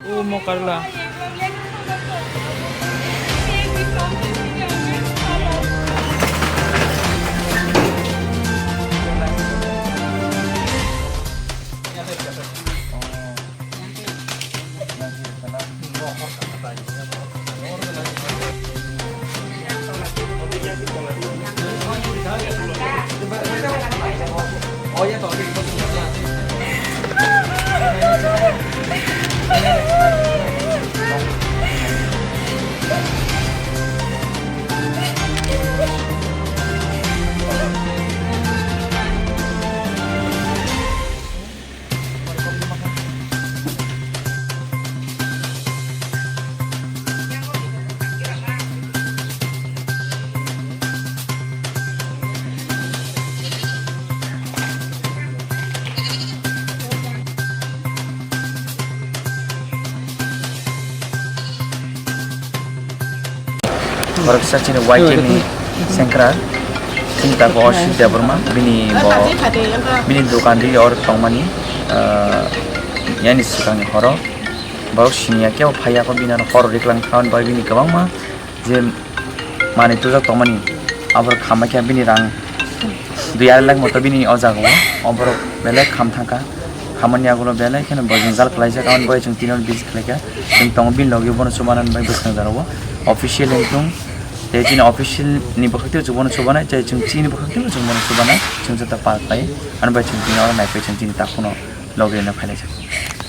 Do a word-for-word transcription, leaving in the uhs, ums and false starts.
O mokarla. Borok sa chini Y T ni sengkrak, chini tako Oshit Debbarma, bini bo, bini dokan ri or tongmani, ah, yani swkangni horo. Borok siniya kebo phaiya ko bini ano horo riklang thawan bai bini kwbangma je manwi tujak tongmani, aborok khamai khe bini rang dui arai lakh moto bini o jaga o, oborok belai kham thangkha, khamani yagulo belai kheno bo jwngjal khlaijak, aboni bagwi chwng tini o busy khlaikha, chwng tongo bini logi bono chubanani bagwi bwskangjak rogo official wngthung, tei chini official ni bwkhak tei chwng bono chubanai, tei chwng chini bwkhak tei chwng bono chubanai, chwng joto pal khlai, ani bagwi chwng tini oro naiphai chwng chini takhukno logi rwna phailaijak.